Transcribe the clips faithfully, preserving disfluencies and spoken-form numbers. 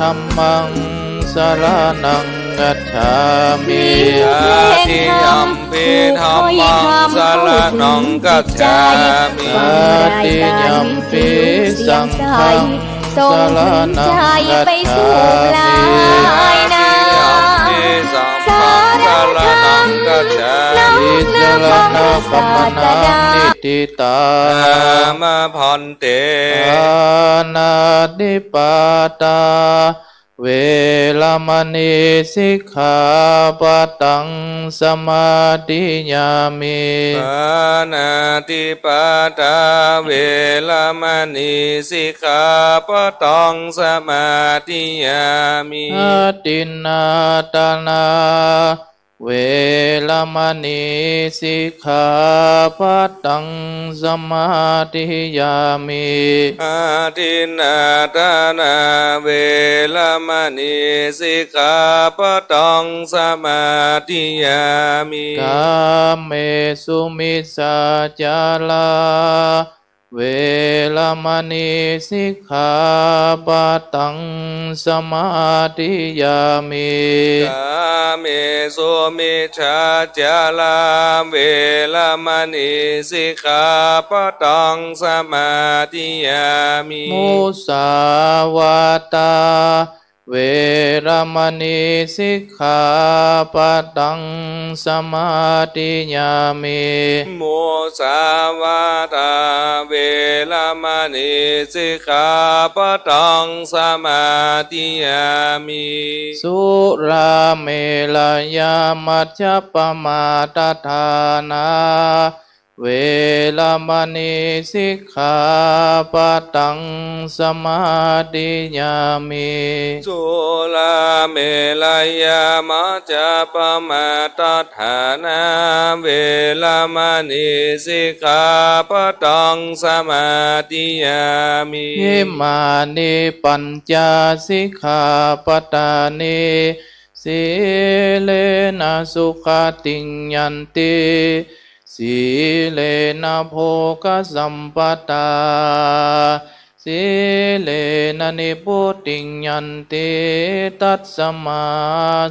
ธัมมัง สรณัง คัจฉามิ ตติยัมปิ ธัมมัง สรณัง คัจฉามิ ตติยัมปิ สังฆัง สรณัง คัจฉามิ ตติยัมปิ สังฆัง สรณัง คัจฉามิ ติสรณะ กัมมะนะ นิฏฐิตัง อามา ภันเต ปาณาติปาตา เวระมะณี สิกขาปะตัง สมาธิยามิ ปาณาติปาตา เวระมะณี สิกขาปะตัง สมาธิยามิ อทินนาทานา เวระมะณี สิกขาปะตัง สมาธิยามิ อทินนาทานา เวระมะณี สิกขาปะตัง สมาธิยามิ กาเมสุมิจฉาจารา เวระมะณี สิกขาปะตัง สมาธิยามิ กาเมสุมิจฉาจารา เวระมะณี สิกขาปะตัง สมาธิยามิ มุสาวาทา เวระมะณี สิกขาปะตัง สมาธิยามิ มุสาวาทา เวระมะณี สิกขาปะตัง สมาธิยามิ สุราเมรยมัจจปมาทฐานา เวระมะณี สิกขาปะตัง สมาธิยามิ สุราเมรยมัจจปมาทฐานา เวระมะณี สิกขาปะตัง สมาธิยามิ อิมานิปัญจสิกขาปะทานิ สีเลนะสุขติงยันติ สีเลนะโภคสัมปทา สีเลนะนิพพุติงยันติ ตัสมา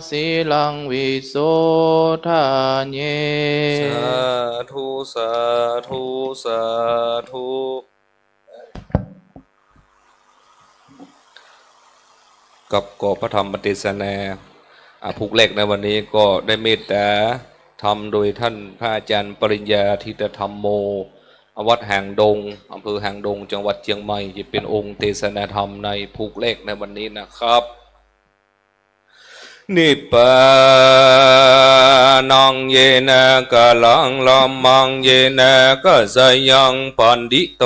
สีลังวิโสทะเย สาธุ สาธุ สาธุ กับก็พระธรรมเตสนา อ่า ผูกแรกในวันนี้ก็ได้เมตตาธรรมโดยท่านพระอาจารย์ปริญญา ธิตธรรมโม วัดหางดง อำเภอหางดง จังหวัดเชียงใหม่ จะเป็นองค์เตสนาธรรมในผูกแรกในวันนี้นะครับ นิพพานัง เยนะ กาลัง ธัมมัง เยนะ กัจจายัง ปัณฑิโต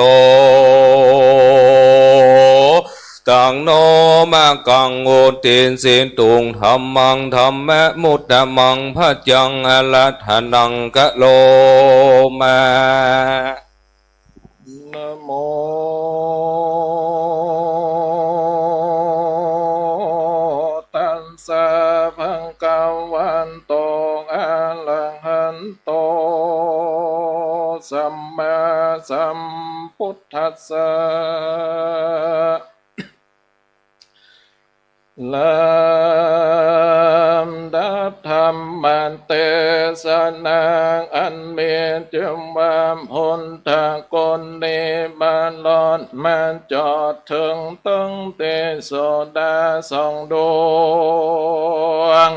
ตัง โน มะกัง วุตติสสิตุง ธัมมัง ธัมมะ มุตตะมัง ภัจจัง อะระหะตัง กะโรมะ นะโม ตัสสะ ภะคะวะโต อะระหะโต สัมมาสัมพุทธัสสะ ลำดับธรรมเตสนาอันมีจื้อว่า พุทธคุณนี้ มารอดมาจอดเถิงตึงตี้โสดาสองดวง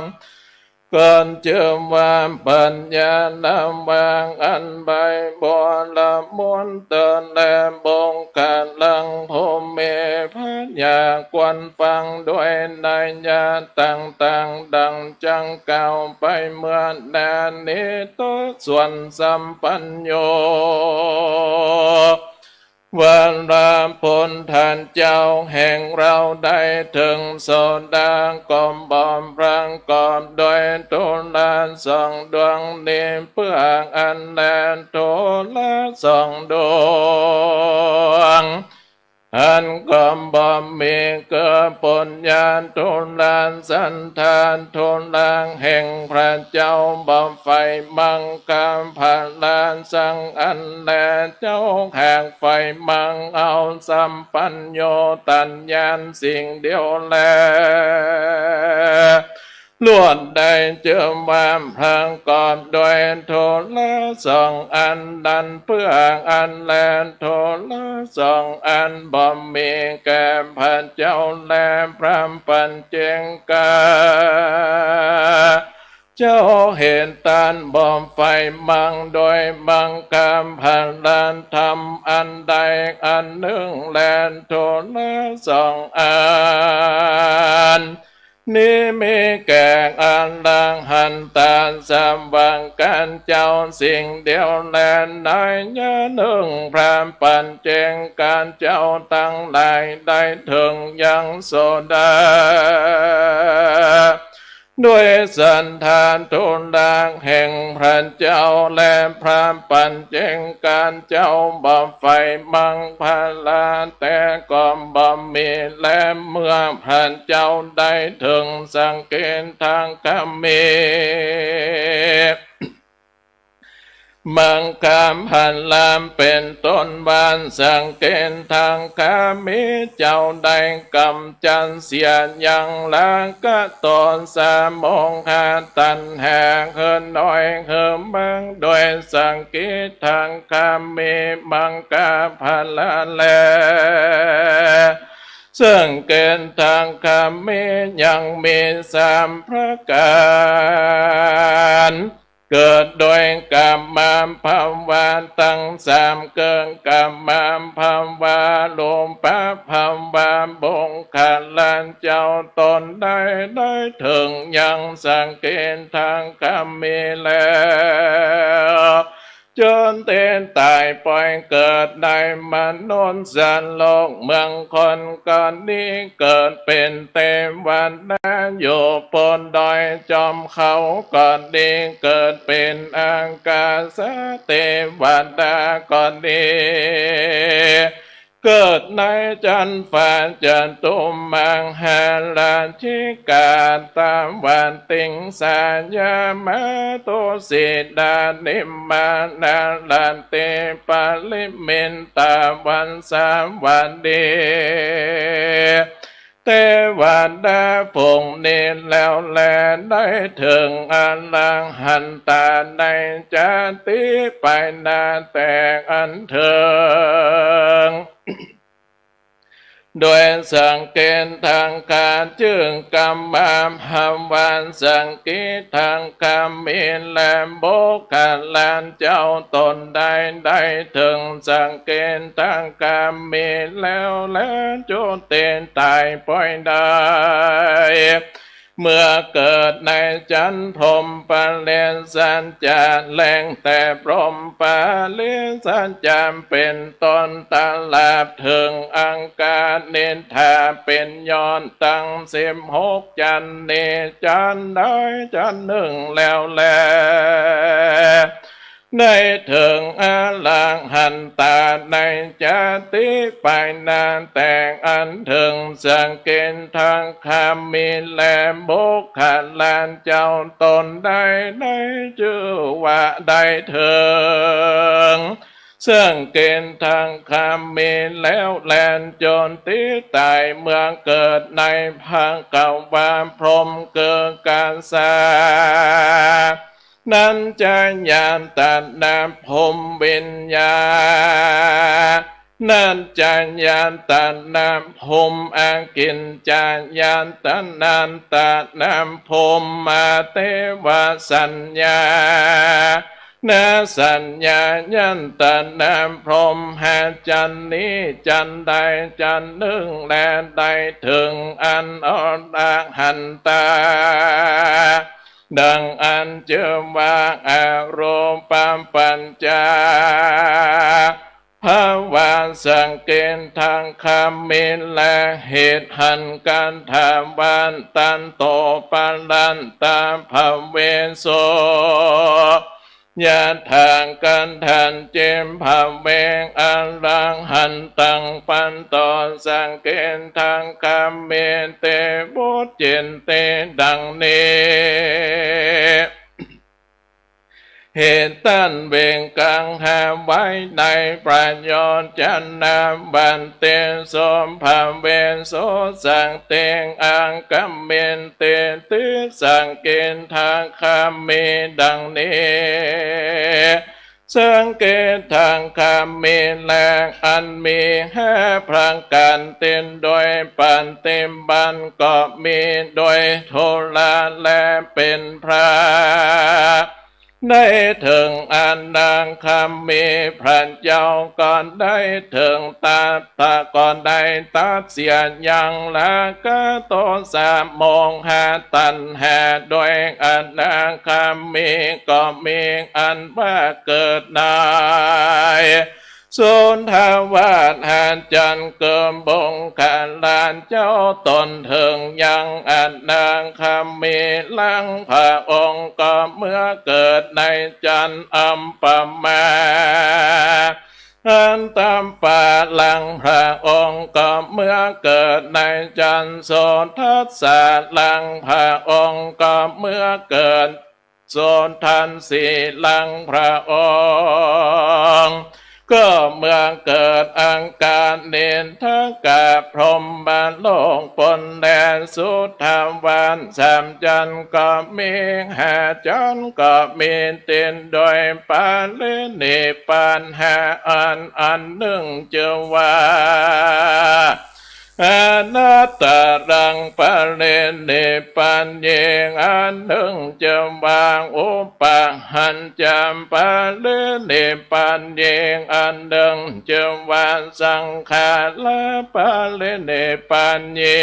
เกิดจื้อว่าปัญญาละวางอันใบบัวละมุนเตินแล บุคคลังผู้มีพยากรณ์ฟังด้วยนัยยะต่างๆ ดังจักกล่าวไปเมื่อหน้านี้ ทุกส่วนสัมปัญโญ ว่าพระพุทธเจ้าแห่งเราได้เถิงโสดา ก็บ่ประกอบด้วยธุระสองดวงนี้ เปื้ออันแล ธุระสองดวง อันก็บ่มี คือปุญญาธุระ สันธาธุระ แห่งพระเจ้า บ่ใฝ่มังคผลาสังอันแล เจ้าหากใฝ่มังเอาสัมปัญโญตญาณสิ่งเดียวแล ล้วนได้จื้อว่าประกอบด้วยธุระสองอันนั้น เปื้ออันแล ธุระสองอันบ่มีแก่พระเจ้าและพระปัจเจกา เจ้าเหตุอันบ่ใฝ่มังโดยมังคผลธรรมอันใดอันนึ่งแล ธุระสองอัน นี้มีแก่อรหันตสาวกเจ้าสิ่งเดียวแล นัยยะนึ่ง พระปัจเจกเจ้าตังหลายได้เถิงยังโสดา ด้วยสันธาธุระแห่งพระเจ้าและพระปัจเจกเจ้าบ่ใฝ่มังผลา แต่ก็บ่มีแล เมื่อพระเจ้าได้เถิงสกิทาคามี มังคผลา เป็นต้นว่า สกิทาคามีเจ้าได้กำจัดเสียยังราคะ โทสะ โมหะ ตัณหา หื้อน้อยหื้อมาก ด้วยสกิทาคามีมังคผลาแล สกิทาคามียังมีสามประก๋าน เกิดโดยกามภาวะตังสาม เกิดกามภาวะ รูปภาวะ บุคคลเจ้าตนได้ ได้เถิงยังสกิทาคามีแล้ว จนเตต๋ายไปเกิดในมนุษย์โลก เมืองคนก็ดี เกิดเป๋นเตวดาอยู่บนดอยจอมเขาก็ดี เกิดเป๋นอากาสะเตวดาก็ดี เกิดในจั๊นฟ้าจตุมหาราชิกา ตาวติงสายามา ตุสิตา นิมมา นาราธิป ปริมิตตา วัสสาวัตถี เตวดาฝูงนี้แล้วแล ได้เถิงอรหันตาในจาติไปหน้าแต่อันเถิง ด้วยสกิทาคา จื้อกามภาวะ สกิทาคามีและบุคคลเจ้าตนได้ ได้เถิงสกิทาคามีแล้วแล จุติต๋ายไปได้ เมื่อเกิดในจั๊นพรหมปริสัจจะ แลงแต่พรหมปริสัจจะเป๋นต้น ตราบเถิงอากนิฏฐาเป๋นยอดตังสิบหกจั๊นนี้ จั๊นใดจั๊นนึ่งแล้วแล ได้เถิงอรหันตาในจาติไปหน้าแต่อันเถิง สกิทาคามีและบุคคลเจ้าตนได้ ได้จื้อว่าได้เถิง สกิทาคามีแล้วแล จุติต๋ายเมื่อเกิดในภควาพรหม คือกัสสปะ นัญจายตนะพรหม วิญญาณัญจายตนะพรหม อากิญจายตนะพรหม เตวสัญญา นสัญญายตนะพรหม หาจันนี้จันใดจันนึ่งแล ได้เถิงอันอรหันตา ดังอันจื้อว่าอรูปปัจจาภาวะ สกิทาคามี และเหตุหันกถาวาตันโตปรัตตภเวสุ ยะถา คัจฉัญญิ ภะเวง อะระหันตัง ปัตโต สักขิทาคามิ ติ วุจจินติ ดังนี้ เหตุต้านเวงกังหาไว้ในพระโยจนะ บัดนี้ โส ภะเวสุ สักขิง อะคามินติ ติ สักขิทาคามิ ดังนี้ สักขิทาคามิ แล อันมีห้าประก๋าน เต็มโดยปฏิบัติก็มี โดยทุระ แล เป๋นพระ ได้เถิงอนาคามิ พระเจ้าก็ได้เถิงตถา ก็ได้ตรัสเสียยังราคะ โทสะ โมหะ ตัณหา โดยอนาคามิก็มี อันว่าเกิดใน สุทธาวาส จันทร์ คือบุคคลาเจ้าตนเถิงยังอนาคามิ หลังพระองค์ก็เมื่อเกิดในจันทร์ อัปปมา อัตตปาลัง พระองค์ก็เมื่อเกิดในจันทร์ โสทัสสาลัง พระองค์ก็เมื่อเกิด โสทัสสีลัง พระองค์ก็เมื่อเกิด อากานิทกะพรหมโลก บนแดนสุทธาวาส สามจันทร์ก็มี ห้าจันทร์ก็มี เต็มโดยปรินิพพานห้าอัน อันนึ่งจื้อว่า อนัตตาลัง ปรินิพพานี อันนึ่งจื้อว่า อุปาหัญจะ ปรินิพพานี อันนึ่งจื้อว่า สังขาระ ปรินิพพานี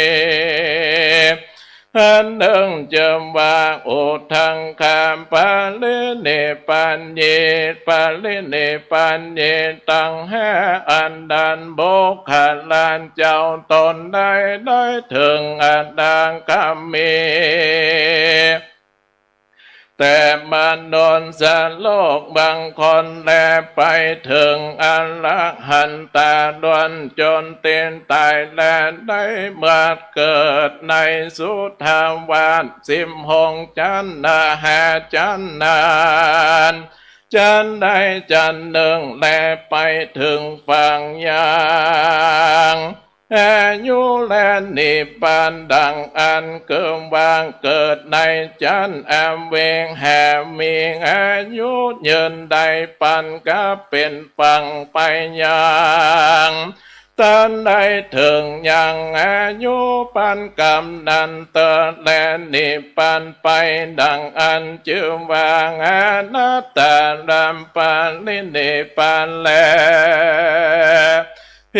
อันนึ่งจื้อว่า อุทธังคา ปรินิพพานี ปรินิพพานี ตังห้าอันนั้น บุคคลาเจ้าตนได้ ได้เถิงอนาคามิ แต่มนุสสโลกบางคนแล ไปเถิงอรหันตาล้วน จนเตียนต๋ายแล ได้มาเกิดในสุทธาวาส สิบหกจันทร์ ห้าจันทร์นั้น จันทร์ใดจันทร์นึ่งแล ไปเถิงฝั่งยังอายุและนิพพาน ดังอั้น คือว่าเกิดในจันทร์อเวหา มีอายุยืนได้ปานกับเป๋นฝั่งไปยัง ตันได้เถิงยังอายุปานกำนั้นเต๊อะ และนิพพานไป ดังอั้นจื้อว่าอนัตตาลัม ปรินิพพานแล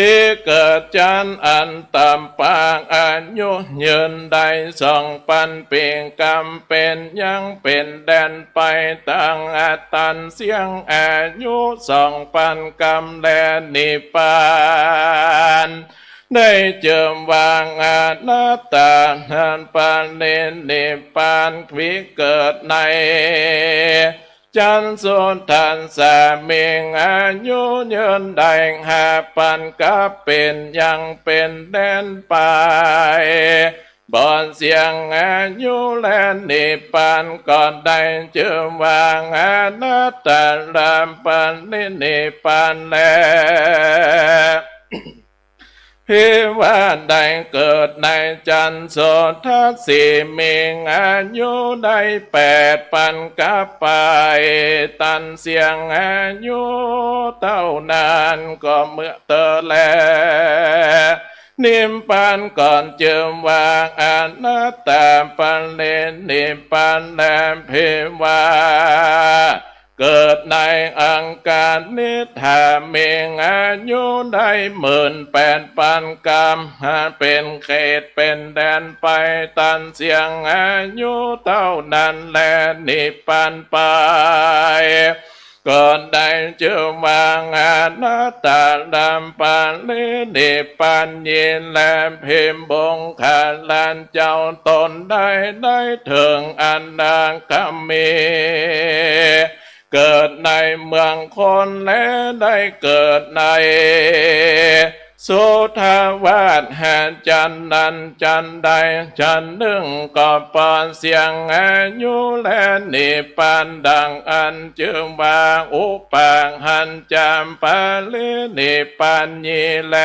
ภิกขุจันทร์อันตะปาง อายุยืนได้สองปันปี๋ กำเป๋นยังเป๋นแดนไป ตังอตันเสี้ยงอายุสองปันกำ และนิพพาน ได้จื้อว่าอนัตตาลัม ปรินิพพาน ภิกขุในจันทร์สุทัสสา มีอายุยืนได้ห้าปันกับ เป๋นยังเป๋นแดนไป บ่เสี้ยงอายุและนิพพาน ก็ได้จื้อว่าอนัตตาลัม ปรินิพพานแล ภิกขุว่าได้เกิดในจันทร์สุทัสสี มีอายุได้แปดปันกับไป ตันเสี้ยงอายุเต้านั้น ก็เมื่อเต๊อะแล นิพพานก็จื้อว่าอนัตตา ปรินิพพานแล ภิกขุว่า เกิดในอังคณิฏฐา มีอายุได้หมื่นแปดปันกับ เป๋นเขตเป๋นแดนไป ตันเสี้ยงอายุเต้านั้นแล นิพพานไป ก็ได้จื้อว่าอนัตตาลัม ปรินิพพานี และภิกขุบุคคลาเจ้าตนได้ ได้เถิงอนาคามิ เกิดในเมืองคน และได้เกิดในสุทธาวาส จันนั้นจันใดจันนึ่ง ก็ปอดเสี้ยงอายุและนิพพาน ดังอันจื้อว่าอุปาหันจาปรินิพพานีแล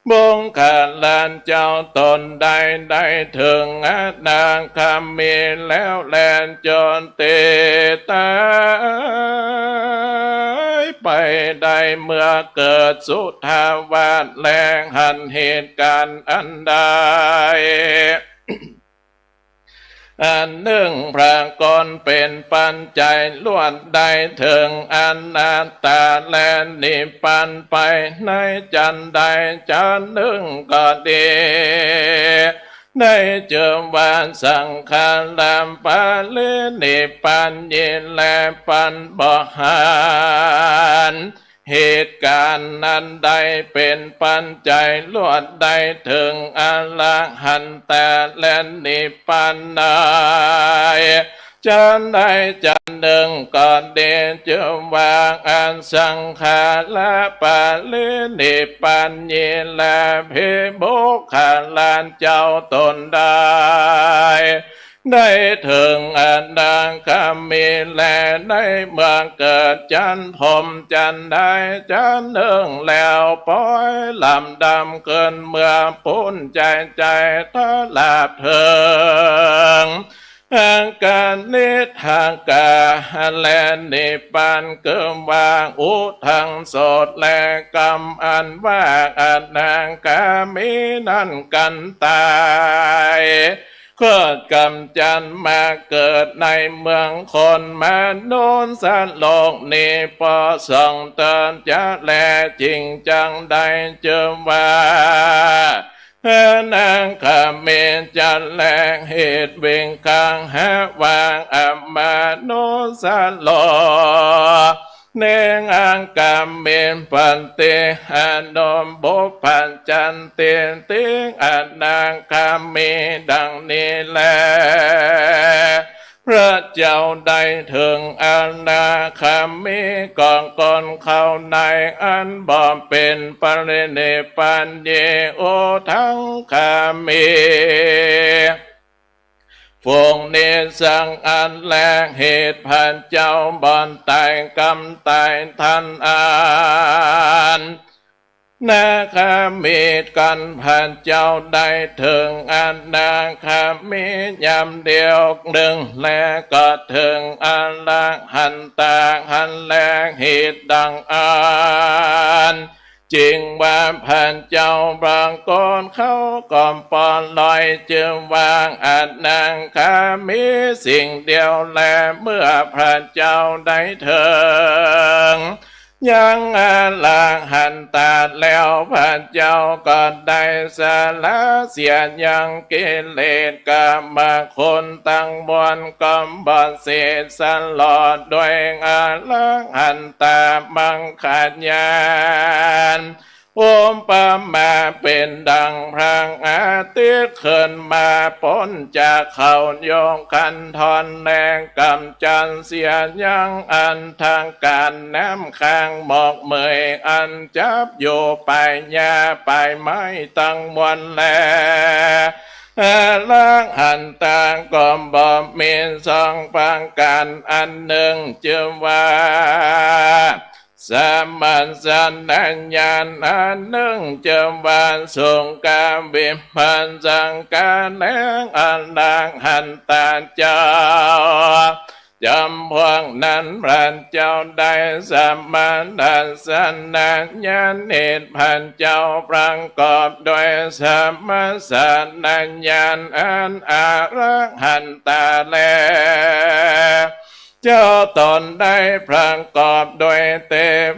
บุคคลเจ้าตนใดได้เถิงอนาคามีแล้วแล จุติต๋ายไปได้เมื่อเกิดสุทธาวาส และหันเหตุก๋ารณ์อันใด อันนึ่ง ปรากฏเป๋นปัจจัยลวดได้เถิงอนัตตาและนิพพานไปในจันใดจันนึ่งก็ดี ได้จื้อว่าสังขารปรินิพพานีแล ปันบ่หัน เหตุก๋ารณ์อันใดเป๋นปัจจัยลวดได้เถิงอรหันตาและนิพพานในจันใดจันนึ่งก็ดี จื้อว่าอสังขารปรินิพพานีแล ภิบุคคลเจ้าตนใด ได้เถิงอนาคามีแล ในเมื่อเกิดจันพรหมจันใดจันนึ่งแล้ว ปอยลำดับขึ้นเมื่อปู้นใจ๋ ใจ๋ตราบเถิง อากานิทกา และนิพพาน คือว่าอุทังโสต และกำอันว่าอนาคามีนั้นกันต๋าย ก็กำจัดมาเกิดในเมืองคนมนุษย์โลกนี้ ปอส่องเตินจะแล จริงจังได้จื้อว่า อนาคามีจะแล เหตุวิคังหาวังอมนุษย์โลก เนงอาคามิปฏิหานุปปัจจันติ ติงอนาคามี ดังนี้แล พระเจ้าได้เถิงอนาคามี ก็คนเข้าในอันบ่เป๋นปรินิพพานี อุทังคามี ฝูงนี้สังอันแล เหตุพระเจ้าบ่ต๋ายกำต๋ายทัน อันนาคามี กันพระเจ้าได้เถิงอนาคามียามเดียวนึ่ง และก็เถิงอรหันตาหันแล เหตุดังอั้น จริงว่าพระเจ้าปรากฏเขาก็ปอลอยจื้อว่าอนาคามีสิ่งเดียวแล เมื่อพระเจ้าได้เถิงยังอรหันตาแล้ว พระเจ้าก็ได้สละเสียยังกิเลสกรรมคุณตังมวล ก็บ่เสียสลอดด้วยอรหันตามังคลายาน อุปมาเป๋นดังพระอาทิตย์ขึ้นมาป๊นจากเขาโยคันธร และกำจัดเสียยังอันธการน้ำค้างหมกเหมยอันจับอยู่ปลายหญ้าปลายไม้ตังมวลแล อรหันตาก็บ่มีสองประก๋าน อันนึ่งจื้อว่า สมัสสนญาณ อันนึ่งจื้อว่าสุขวิปัสสกา แล อรหันตาเจ้า จำพวกนั้นพระเจ้าได้สมัสสนญาณ เหตุพระเจ้าประกอบด้วยสมัสสนญาณ อันอรหันตาแล เจ้าตนได้ประกอบด้วยเต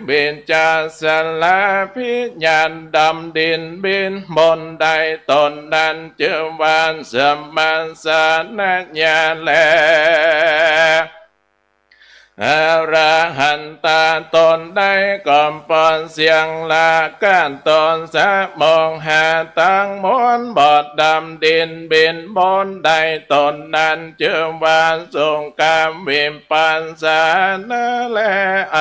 วิจาสลาภิญาณ ดำดินบินบนได้ตนนั้น จื้อว่าสมัสสนญาณแล อรหันตาต๋นใดก็ปลอดเสี้ยงราคะ โทสะ โมหะตังมวล บ่ดำ ดิ้นบิ่นบนได้ ต๋นนั้นจื้อว่าสุขวิปัสสนาแล อ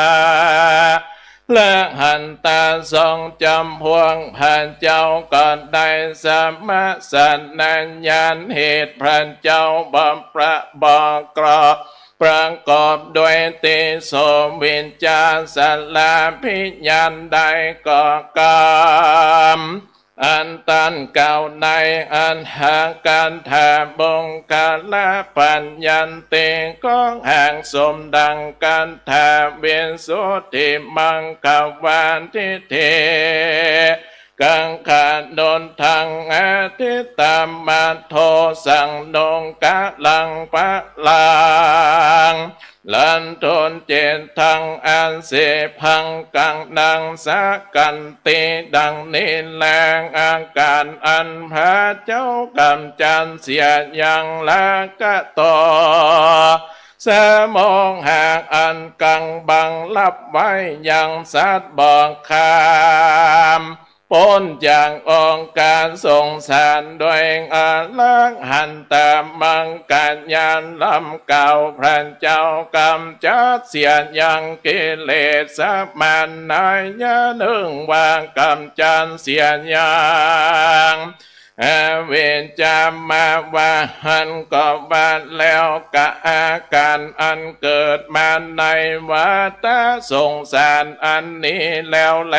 รหันตาสองจ๋ำพวก พระเจ้าก็ได้สมสนญาณ เหตุพระเจ้าบ่ประ บ่กรอบ ประกอบด้วยติโส วิจารสลาภิญาณได้ก็กำ อันตรัสกล่าวในอัฏฐกถา ปุคคละปัญญันติ ของหากสมดังคาถา วิสุทธิมังคะวาทิฏฐิ กังขานุตถัง อทิตตมัทโธ สังโน กะลัง ปะลัง ลันโท เจทัง อเสภัง กัง นัง สะกันติ ดังนี้แล อาการอันพระเจ้ากำจัดเสียยังราคะ โทสะ โมหะอันกั๋งบังลับไว้ยังสัตว์บ่ข้ามป๊นจากองค์การสงสาร ด้วยอรหันตมัคคญาณ ลำเก่าพระเจ้ากำจัดเสียยังกิเลสมารนายะนึ่งว่ากำจัดเสียยัง อวิชชามาว่าหั้นก็ว่าแล้ว กะอาการอันเกิดมาในวัฏสงสารอันนี้แล้วแล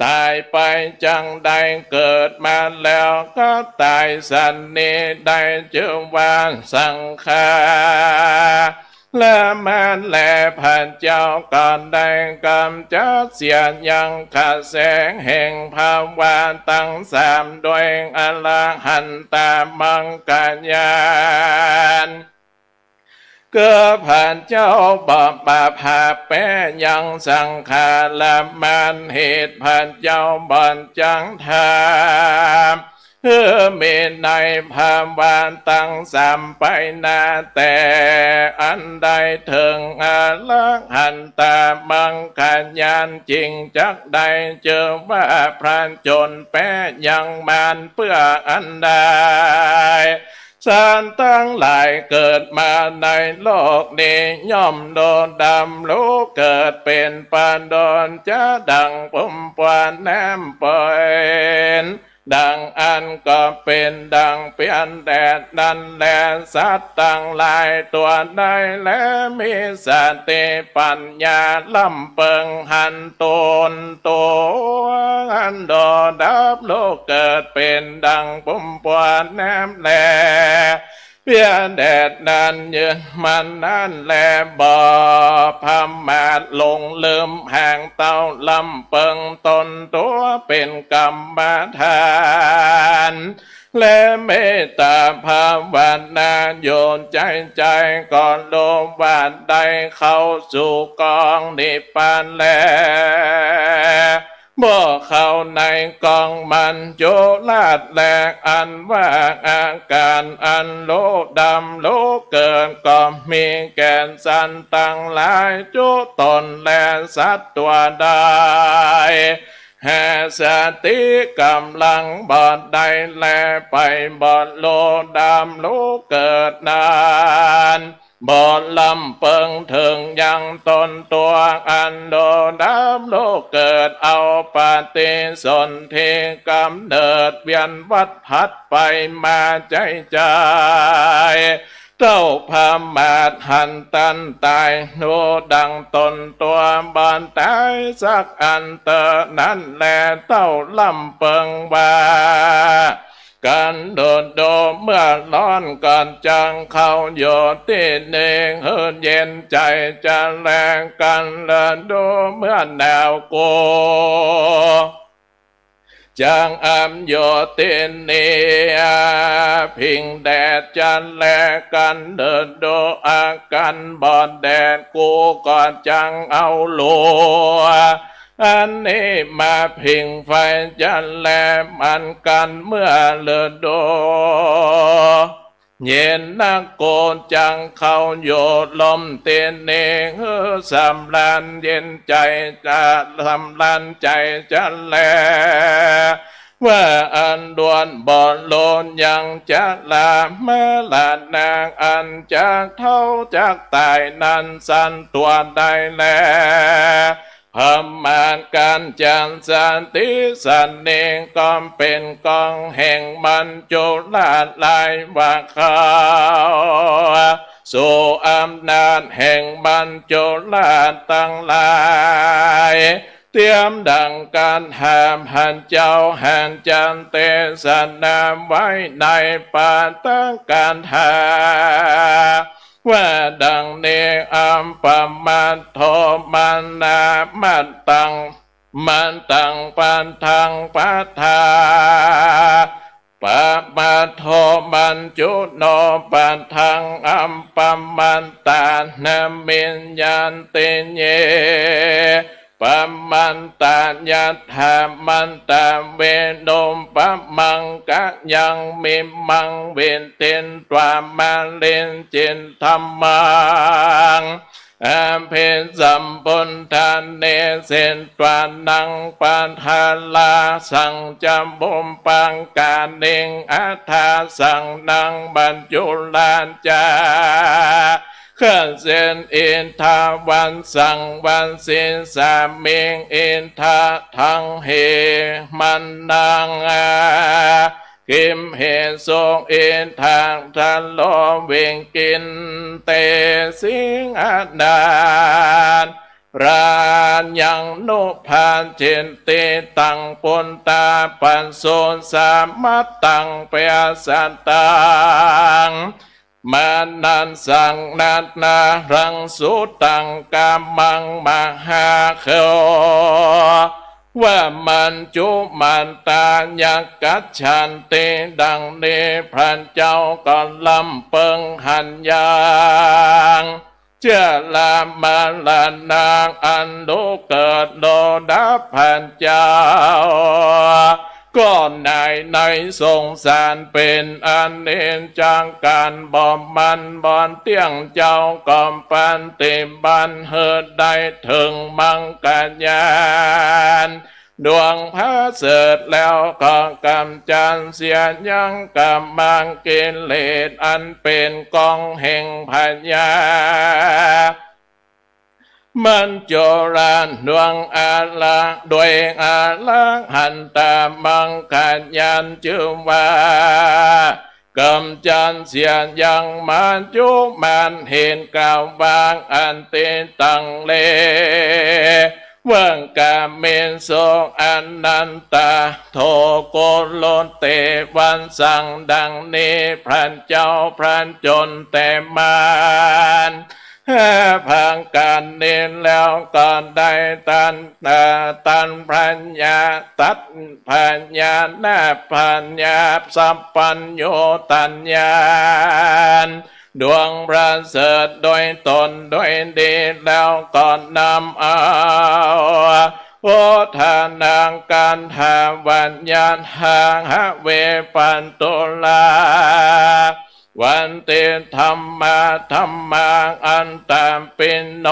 ต๋ายไปจักได้เกิดมาแล้วก็ต๋ายสันนี้ ได้จื้อว่าสังขา ละมาแล พระเจ้าก็ได้กำจัดเสียยังกระแสแห่งภาวะตังสาม ด้วยอรหันตมัคคญาณ คือพระเจ้าบ่ปะผาแป๊ยังสังขารมาร เหตุพระเจ้าบ่จักทำ คือมีในภาวะตังสามไปนา แต่อันใดเถิง อรหันตมัคคญาณจึงจักได้จื้อว่าผจญแป๊ยังมารเปื้ออันใด สัตว์ตังหลายเกิดมาในโลกนี้ ย่อมโดดดำรู้เกิดเป๋นปุถุชนดั่งปุมปั๋วน้ำเป๋น ดั่งอันก็เป๋นดั่งเปียแดดนั้นแล สัตว์ตังหลายตั๋วใดแล มีสติปัญญาล้ำเปิงหันต๋นตั๋วอันโดดดำรู้เกิดเป๋นดั่งปุมปั๋วน้ำแล เปียแดดนั้นยึดมั่นนั้นแล บ่ประมาทหลงลืมหากเต้าล้ำเปิงต๋นตั๋วเป๋นกรรมฐาน และเมตตาภาวนาอยู่ใจ๋ใจ๋ ก็รู้ว่าได้เข้าสู่กองนิพพานแล บ่เข้าในกองมัจจุราชแล อันว่าอาการอันรู้ดำรู้เกิด ก็มีแก่สัตว์ตังหลายจุ๊ตนแล สัตว์ตั๋วใด หาสติก๋ำลังบ่ได้แล ไปบ่รู้ดำรู้เกิดนั้น บ่ล้ำเปิงเถิงยังต๋นตั๋วอันโดดดำรู้เกิด เอาปฏิสนธิก๋ำเนิดเวียนว่ายผลัดไปมาใจ๋ใจ๋ เต้าประมาทหันตันต๋าย ฮู้ดั่งต๋นตั๋วบ่ต๋ายสักอันเต๊อะนั้นแล เต้าล้ำเปิงว่า กันโดดโด เมื่อร้อนก็จักเข้าอยู่ตี้นี่ หื้อเย็นใจ๋จะแล กันโดดโด เมื่อหนาวกู จักอับอยู่ตี้นี่ ผิงแดดจะแล กันโดดโด อาการบ่แดดกูก็จักเอาลัว อันนี้มาผิงไฟจะแล มันกันเมื่อฤดู เย็นนัก กูจักเข้าอยู่ร่มตี้นี้ หื้อสำราญเย็นใจ๋ จะสำราญใจ๋จะแล ว่าอันล้วนบ่ฮู้ยังจะลา เมื่อละนางอันจักเฒ่าจักต๋ายนั้น สันตั๋วได้แล พระมารกัญจันทร์สนธิสนเน ก็เป๋นกองแห่งมัจจุราชหลายว่าเขา สู่อำนาจแห่งมัจจุราชตังหลาย เตียมดังกั๋น หาพระเจ้าหันจันทร์เตสนาไว้ในปาฐกถา ว่าดังนี้ อัปปมัตโถ มานามัตตัง มัตตัง ปัตถัง ปัตถา ปะมัตโถ มัจจุโน ปัตถัง อัปปมัตตา นมิญญาติ เย ปะมัตตา ยัตถา มัตตา เวโน ปะมัง กะยัง มิมมัง วิทิน ตวา มะลินจิ ธัมมัง อภิสัมพุทธา นิสิตวานัง ปัทธาราสัง จบุปปะกานิง อัฏฐาสัง นัง มัจจุราชจา ขสิน อิทธาวัสสัง วสิสามิง อิทธาทัง เหมะนัง อา คิมเหสุ อิทธาทะโล วิกินเตสิง อนาถ รายัง นุภาสิติตัง ปุตตา ปัสสุ สามัตตัง ปะสะตัง มานัสสัง นานารัง สุตัง กามัง มหาโข ว่ามัจจุมาตา ยักขัสสันติ ดังนี้ พระเจ้าก็ลำเปิงหันยัง ชรามรณะอันลุเกิดโลดาพระเจ้า ก็ในในสงสารเป๋นอนิจจัง ก๋านบ่มั่นบ่เตี้ยง เจ้าก็ปฏิบัติหื้อได้เถิงมรรคญาณ ดวงประเสริฐแล้วก็ก๋ำจัดเสียยังก๋ำมารกิเลสอันเป๋นกองแห่งพยา มัจจุราชดวงอรหันต์ ด้วยอรหันตมรรคญาณ จื้อว่าก๋ำจัดเสียยังมัจจุมาร เหตุกล่าวว่า อทิตัง เล วะ กาเมสุ อนันตา โท กุรุ เตวะสัง ดังนี้ พระเจ้าผจญแต่มาร ห้าประก๋านนี้แล้วก็ได้ตัด ตัดพญา ตัดพญานาคพญาสัพพัญญูตญาณ ดวงประเสริฐโดยตนโดยดี แล้วก็นำเอา โอทนาคาถา วะยะถา หะเว ปะตุลา วันติธัมมา ธัมมา อัตตาปิโน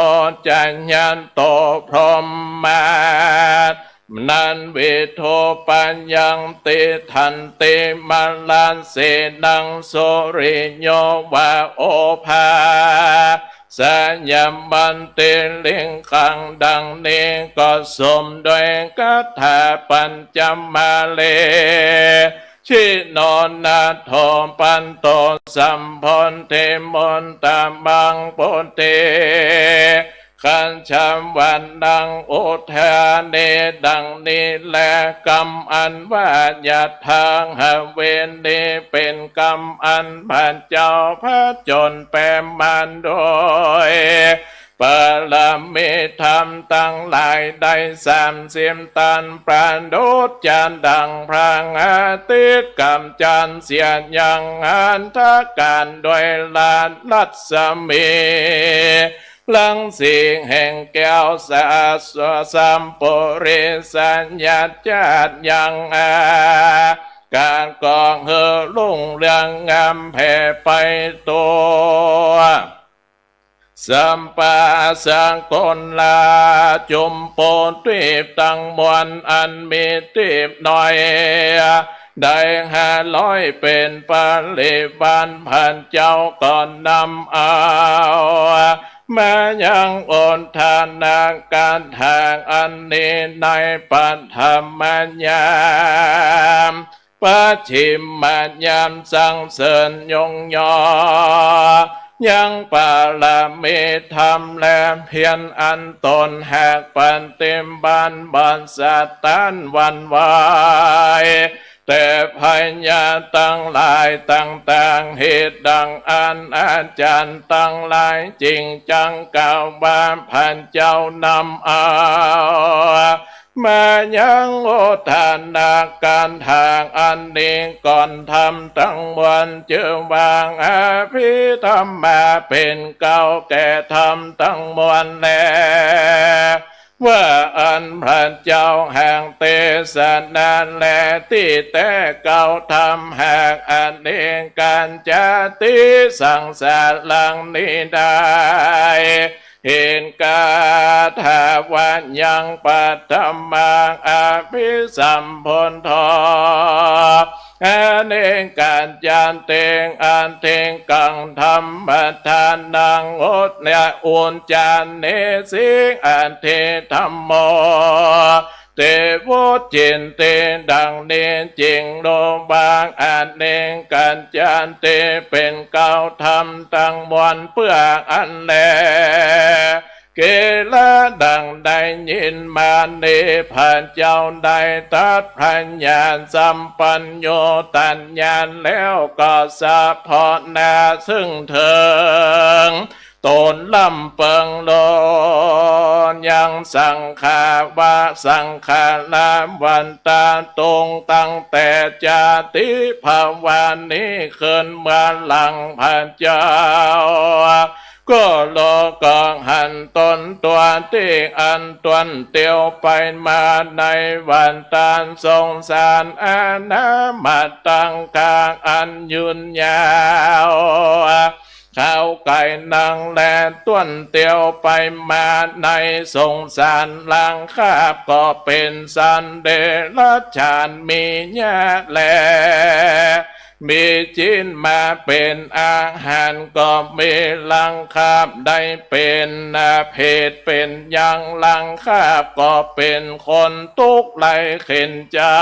จะยัตโต พรหมา นันวิโท ปะยัง ติฏฐันติ มะระเสนัง สุริโย วะ โอภา สยามันติลิงกัง ดังนี้ก็สมด้วยคาถาปัญจมาเล ชิโนนาโถ ปัตโต สัมโพธิมุตตมัง ปุตติ คัจฉวัณณัง อุทาเน ดังนี้แล กำอันว่ายะถา หะเว นี้เป๋นกำอันพระเจ้าผจญแปดมาโดย ปรมิตรธรรมตังหลายได้สามสิบตัน ประดุจจะดังพระอาทิตย์ก๋ำจัดเสียยังอันธการด้วยราชรัศมี รังสีแห่งแก้วสะอาดสัพปุริสญาติยังอา ก๋านก่อหื้อรุ่งเรืองงามแผ่ไปทั่ว สัปปะสะกลา จุมปูทวีปตังมวล อันมีทวีปน้อยได้ห้าร้อย เป๋นปริวาร พระเจ้าก็นำเอา มายังอุทานคาถาอันนี้ในปฐมยาม ปัจฉิมยามสรรเสริญยกย่อ ยังปารมีธรรมและเพียรอันตนหากปฏิบัติบ่สะต้านหวั่นไหว แต่พยาธิตังหลายต่างๆ เหตุดังอั้นอาจารย์ตังหลายจึงจักกล่าวว่าพระเจ้านำเอา มายังอุทานคาถาอันนี้ก่อน ธรรมตังมวลจื้อว่าอภิธรรมา เป๋นเกล้าแก่ธรรมตังมวลแล ว่าอั้นพระเจ้าหากเตสนาแล ตี้แต๊เกล้าธรรมหากอเนกัญจาติ สังสารังนี้ได้ เห็นคาถาว่ายังปัทมังอภิสัมพุทโธ อเนกัญจาติงอธิกังธัมมทานัง อุจจาเนสิงอธิธัมโม เตวุจจินติ ดังนี้จึงรู้ว่าอเนกัญจาติเป๋นเกล้าธรรมตังมวลเปื้ออั้นแล เกละ ดังได้ยินมานี้ พระเจ้าได้ตรัสพระญาณสัมปัญญูตญาณแล้วก็สะเพาะหน้าซึ่งเถิง ต๋นลำเปิงโลดยังสังฆาวา สังฆาราวันตาตุง ตั้งแต่จาติภวานี้ขึ้นเมื่อหลังพระเจ้า ก็โลก็หันต๋นตั๋วตี้อันต้วนเตียวไปมาในวัฏฏะสงสารอนามัตตัง กาลอันยืนยาว เขาไก่นังแลต้วนเตียวไปมาในสงสาร รังคาบก็เป๋นสัตว์เดรัจฉานมีเยียะแล มีจีนมาเป๋นอาหารก็มี รังคาบได้เป๋นเผดเป๋นยัง รังคาบก็เป๋นคนตุ๊กข์ไร้เข็ญใจ๋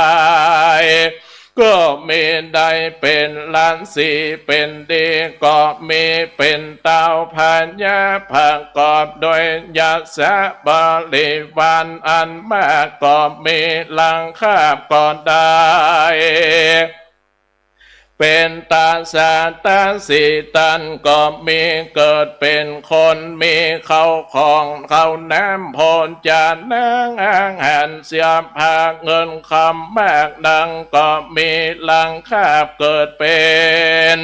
ก็มี ได้เป๋นราศีเป๋นดีก็มี เป๋นต้าวพญาประกอบโดยยศบริวารอันมากก็มี รังคาบก็ได้ เป๋นตาสาตาสีตันก็มี เกิดเป๋นคนมีเข้าของเข้าน้ำโภชนาหาร เสื้อผ้าเงินคำมากนักก็มี รังคาบเกิดเป๋น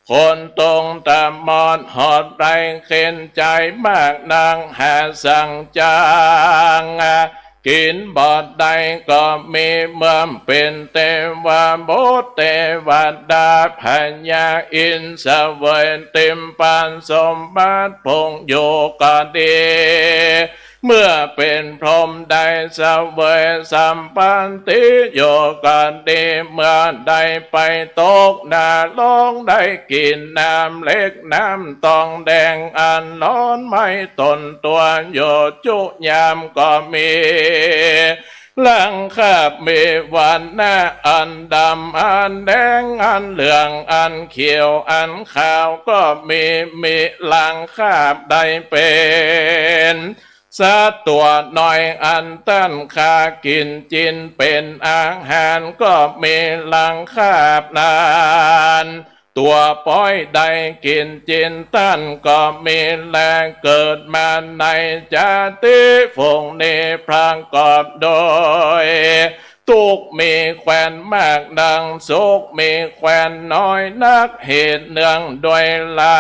คนตรงตาบอดหอดไร้เข็ญใจ๋มากนัก หาสังจัง กิ๋นบ่ได้ก็มี เมื่อเป๋นเตวบุตรเตวดาพญาอินทร์เสวยติมปาสมบัติภูมิอยู่ก็ดี เมื่อเป๋นพรหมได้เสวยสัมปัตติอยู่ก็ดี เมื่อได้ไปตกนรกได้กิ๋นน้ำเหล็ก น้ำตองแดงอันร้อนไหม้ตนตั๋วอยู่จุยามก็มี รังคาบมีวรรณะอันดำอันแดงอันเหลืองอันเขียวอันขาวก็มี มีรังคาบได้เป๋นสัตว์ตั๋วน้อยอันต้านฆ่ากิ๋นจินเป๋นอาหารก็มี รังคาบนั้นตั๋วป้อยได้กิ๋นจินต้านก็มีแล เกิดมาในจาติฝูงนี้ประกอบโดยตุ๊กข์มีแควนมากนัก สุขมีแควนน้อยนัก เหตุเนื่องด้วยรา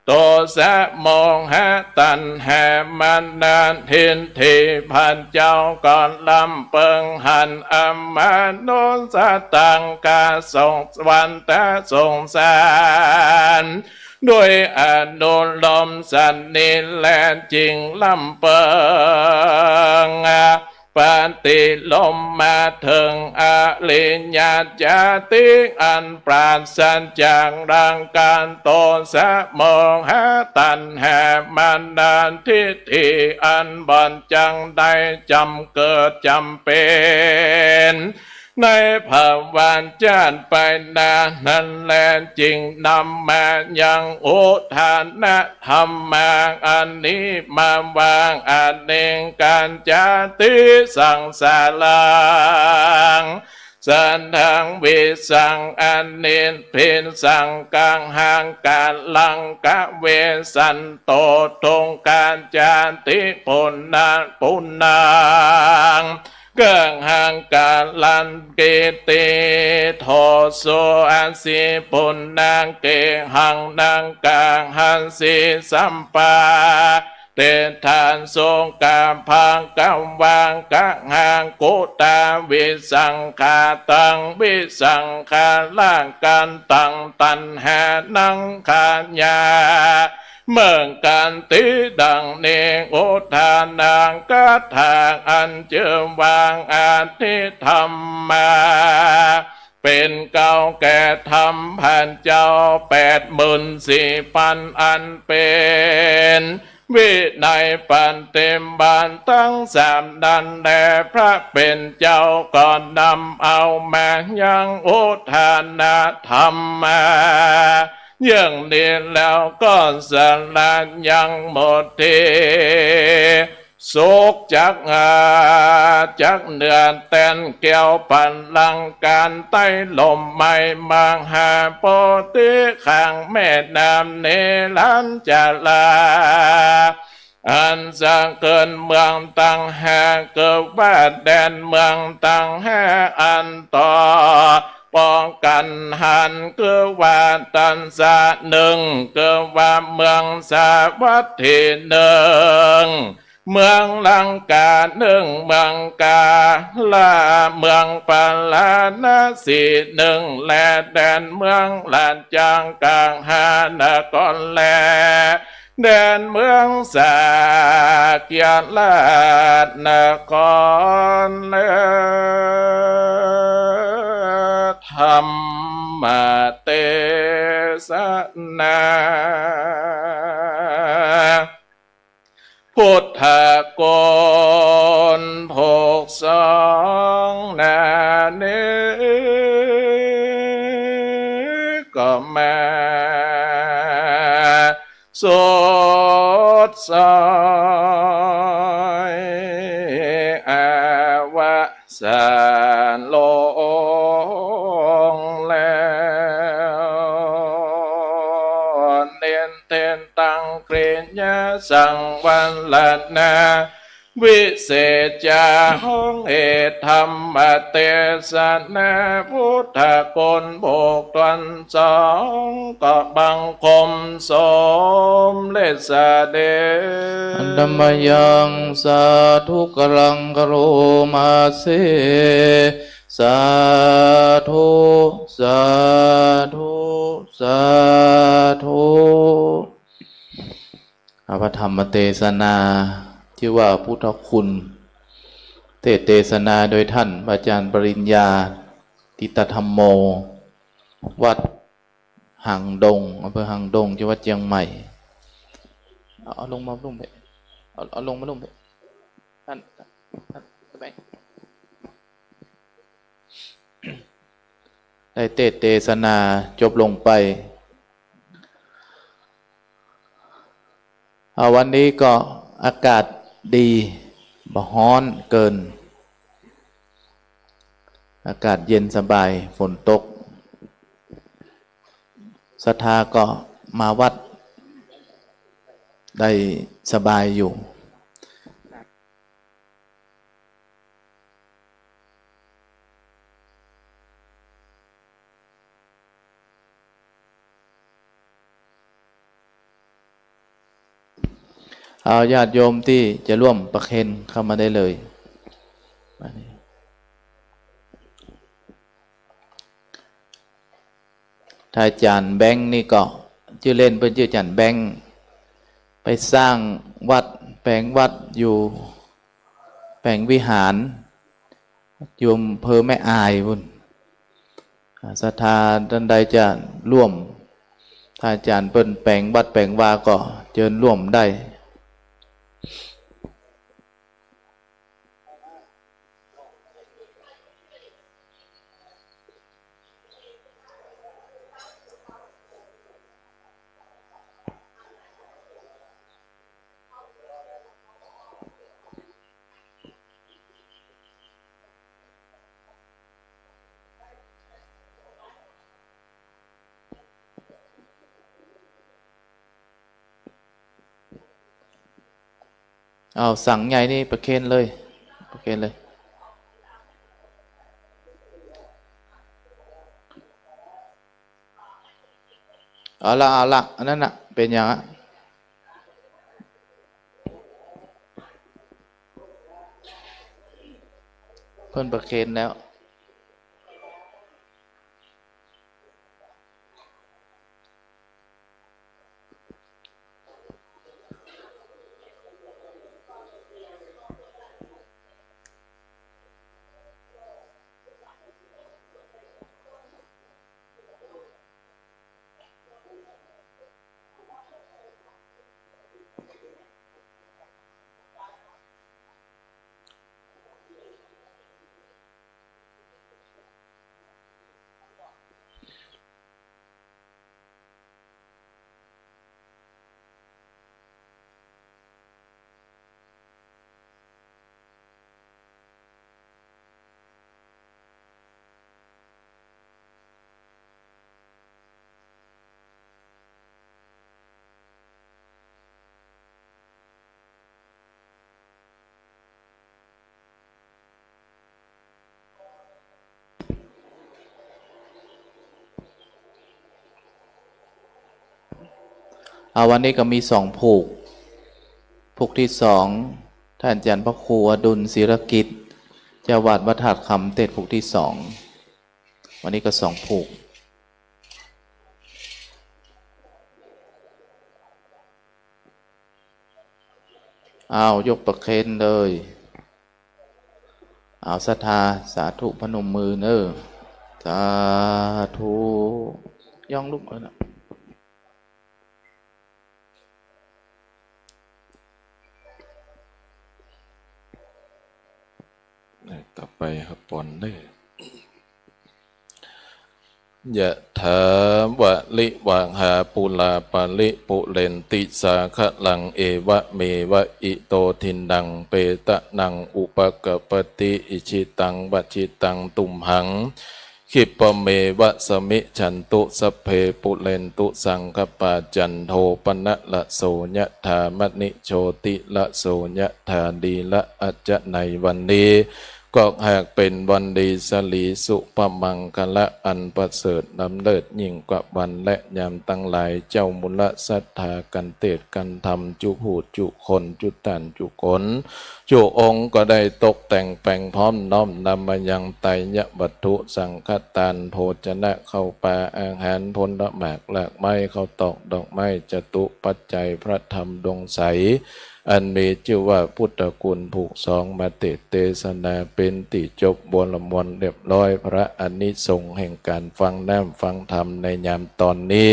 โตสะโมหะตัณหามานะทิฏฐิ พระเจ้าก็ลำเปิงหัน อมนุสสะตัง กาสงสวรรค์ตะสงสาร ด้วยอนุโลมสันนิแล จึงลำเปิง ปฏิโลมมาเถิงอริยจาติอันปราศจากราคะ โตสะโมหะตัณหามานะทิฏฐิอันบ่จักได้จ๋ำเกิดจ๋ำเป๋น ในภวะจาติไปหน้านั้นแล จึงนำมายังอุทานะธรรมะอันนี้มาว่า อเนกาจาติสังสารัง สะทัง วิสัง อเนก ปิสัง กังหัง กาลัง กะเวสันโต ทุกขาจาติ ปุณณะ ปุณณัง กังหัง กาลันติ โท โส อัสสิ ปุณณะ เกหัง นะ กาหัสสิ สัปปะ เต ทา สุ กา ภะ กะ วา กะ หา กุตา วิสังขาตัง วิสังขารากันตัง ตัณหานัง ขายามิ กันติ ดังนี้ อุทานะคาถาอันจื้อว่า อธิธรรมา เป๋นเกล้าแก่ธรรมพระเจ้าแปดหมื่นสี่พันอันเป๋น วินัยปฏิบัติทั้งสามนั้นแล พระเป๋นเจ้าก็นำเอามายังอุทานะธรรมา อย่างนี้แล้วก็สละยังมุทิ สุขจัก อา จักเหนือแตนแก้วพลังก์ ใต้ร่มไม้มหาโพธิ ข้างแม่น้ำเนรัญชรา อันสะเกินเมืองตังห้า คือว่าแดนเมืองตังห้าอันต่อป้องกันหั้น คือว่าตัสสะ นึ่ง คือว่าเมืองสาวัตถี นึ่ง เมืองลังกา นึ่ง เมืองกาลา เมืองปาราณสีหนึ่ง และแดนเมืองราชกังหานคร และแดนเมืองสากิยราชนคร และธรรมเตสนา พุทธคุณผู้ทรงนานี้ ก็มาสดใสอวสานลงแล้ว เน้นเต็นตั้งกริยาสังวรนา วิเศษจาห้องเอธรรมเตสนา พุทธคุณผู้ตนสอง ก็บังคมสมเร็จเสด็จ อันตมยังสาธุกรังกโรมาเส สาธุ สาธุ สาธุ อภิธรรมเตสนา ชื่อว่าพุทธคุณ เทศน์เตสนาโดยท่านอาจารย์ปริญญา ติตธัมโม วัดหางดง อำเภอหางดง จังหวัดเชียงใหม่ เอา เอาลงมาลุ่มไป เอา เอาลงมาลุ่มไป ท่าน ท่าน ไป ได้เทศน์เตสนาจบลงไป อ่า วันนี้ก็อากาศดี บ่ฮ้อนเกิน อากาศเย็นสบาย ฝนตก ศรัทธาก็มาวัดได้สบายอยู่ เอาญาติโยมตี้จะร่วมประเคนเข้ามาได้เลย ท่านอาจ๋ารย์แบงค์นี่ก็ จื้อเล่นเปิ้นจื้ออาจ๋ารย์แบงค์ ไปสร้างวัด แป๋งวัดอยู่ แป๋งวิหาร อยู่อำเภอแม่อายปู้น อ่า ศรัทธาต้านใดจะร่วม ท่านอาจ๋ารย์เปิ้นแป๋งวัดแป๋งวาก็เจิญร่วมได้ เอาสังใหญ่นี่ประเคนเลย ประเคนเลย เอาละ เอาละ อันนั้นน่ะ เป๋นหยังอะ เปิ้นประเคนแล้วอ่า วันนี้ก็มีสองผูก ผูกตี้สอง ท่านอาจ๋ารย์พระครูอดุล ศิรกิจ เจ้าอาวาสวัดธาตุคำ เตสน์ผูกตี้สอง วันนี้ก็สองผูก อ้าว ยกประเคนเลย อ้าว ศรัทธา สาธุ พนมมือเน้อ สาธุ ย่องลุก เออนะ ต่อไปครับ ปอนเนอร์ ยะถาวะริวะหาปูราปะริปูเรนติสาคะรัง เอวะเมวะอิโตทินนังเปตะนังอุปะกัปปะติ อิชิตังปะชิตังตุมหัง คิปะเมวะสะมิชชันตุ สัพเพปูเรนตุสังคะปา จันโทปะนะระโส ยะถามะณิโชติระโส ยะถา ดีละอัจจะ ในวันนี้ ก็หากเป๋นวันดีสะหลีสุภะมังคะละอันประเสริฐล้ำเลิศยิ่งกว่าวันและยามตังหลาย เจ้ามูละศรัทธากั๋นเตสน์กั๋นธรรมจุผู้จุคนจุต้านจุก๋น จุองค์ก็ได้ตกแต่งแป๋งพร้อมน้อมนำมายังไตรยวัตถุสังฆตาน โภชนะข้าวป๋าอาหารผลหมากรากไม้ข้าวตอกดอกไม้จตุปัจจัยพระธรรมดวงใส อันมีจื้อว่าพุทธคุณผูกสองมาเตสน์เตสนาเป๋นตี้จบบัวละมวลเรียบร้อย พระอานิสงส์แห่งก๋านฟังน้ำฟังธรรมในยามต๋อนนี้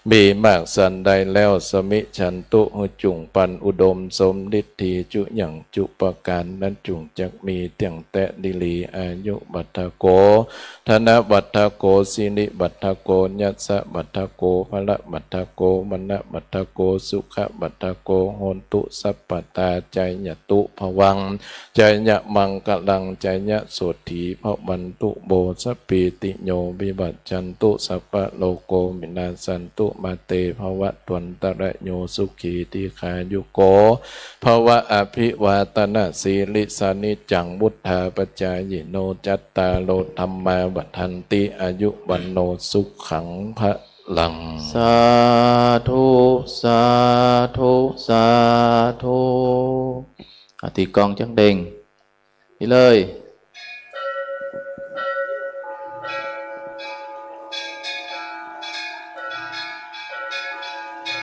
มีมากสันใดแล้ว สะมิชชันตุ หื้อจุ่งปันอุดมสมฤทธีจุอย่างจุประก๋านนั้น จุ่งจักมีเตี้ยงแต๊ดีหลี อายุวัฑฒโก ธนวัฑฒโก สิริวัฑฒโก ยสวัฑฒโก พละวัฑฒโก วรรณวัฑฒโก สุขวัฑฒโก โหนตุสัพพะตา จายะตุภวัง จายะมังคะลัง จายะโสตถี ภวันตุ โว สัพพีติโย วิวัชชันตุ สัพพะโรโก วินาสสันตุ มาเต ภวัตวันตะระโย สุขี ทีฆายุโก ภวะ อภิวาทะนะสีลิสสะ นิจจัง วุฑฒาปะจายิโน จัตตาโร ธัมมา วัฑฒันติ อายุ วัณโณ สุขัง พะลัง สาธุ สาธุ สาธุ มาตี๋กองจั๊งเด้ง นี่เลย